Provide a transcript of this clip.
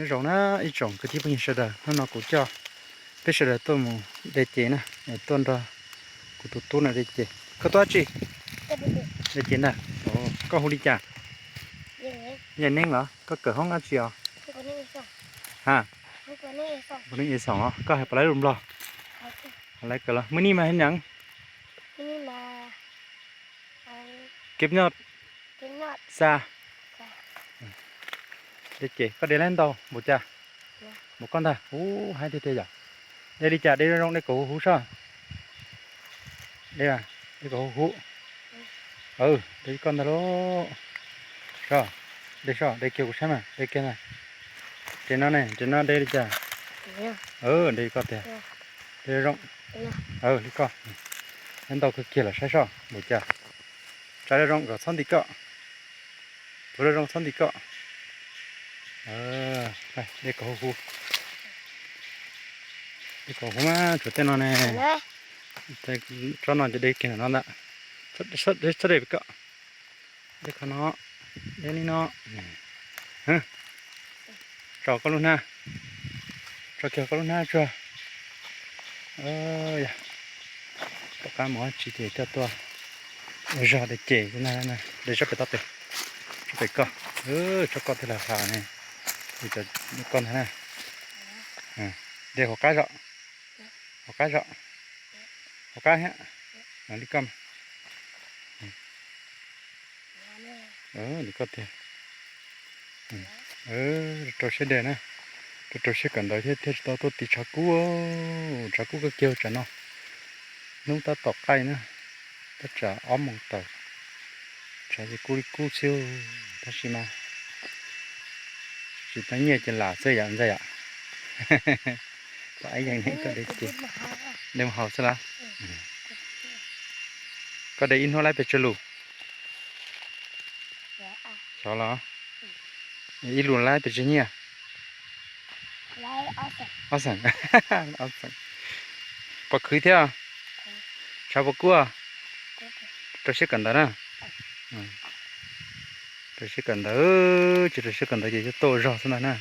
Nyob zoo na ib tsoom kwv tij phooj ywg sawv daws, hnub no kuv coj peb sawv daws tuaj mus de ces na, tuaj nrog kuv tus tub na de ces. Koj tuaj dab tsi? De ces ntag. Koj hu li cas? Yaj Neeb los? Koj kawm hoob dab tsi os? Ha, neeb e xoom os. Koj hais puas laib lus Nplog? Hais laib kawg los. Mui nij mas hais nyeem? Keb nyoj xa. De ces koj de laib ntau npaum cas? Npaum koj ntag. Ub, haib tiag tiag yom. De li cas? De zoo zoo, de kom huv huv soj. De, de kom huv huv. De li koj ntag lauj. Soj, de soj, de kiag kuv saib mas, de kiag ntag. Ces no ne, ces no de li cas? De li koj tiag. De zoo. Li koj. Ntau kawg kiag los saib soj npaum cas. Tsa zoo zoo kom txhob ntim koj. Puav zoo zoo txhob ntim koj. De kom huv huv. De kom huv mas, tshuav tej no ne. Tsob no ces de kiag ntawm no ntag. Txhob de pem koj. De qhov no, de li no. Tso koj lub hnab, tso kiag koj lub hnab tsuag. Yog tom qab mus dab tsi ces coj tuaj ua zog de ces, de tsob pem toj pem, tsob pem koj, tsob koj thiaj li hav ne. Cov koj ntag na. De hauv qab zom, hauv qab zom, hauv qab thiab. Li koj mas. Li koj tiag. Rau siab de na, rau rau siab kawm ntawv thiab thiaj tsis tau tuaj tiv tshav kub. Tshav kub kawg kiag tsam no. Hnub tab tom qaij na, tab tsam ob moos tawm, tshav ces kub li kub xwb. Tab sis mas tsis tau nyiaj ces lam xwb yom ntxawg yom. Pom ib yees ne koj de ces, de mus haus xwb las. Koj de ib hnub laib pes tsawg lus? Xyov los? Ib lus laib pes tsawg nyiaj? Ob xeem. Ob xeem. Puas khwv thiab? Tshav puas kub? Rau siab kawm ntawv na. Rau siab kawm ntawv, tsis rau siab kawm ntawv ces tuaj ua zog xwb ntag na.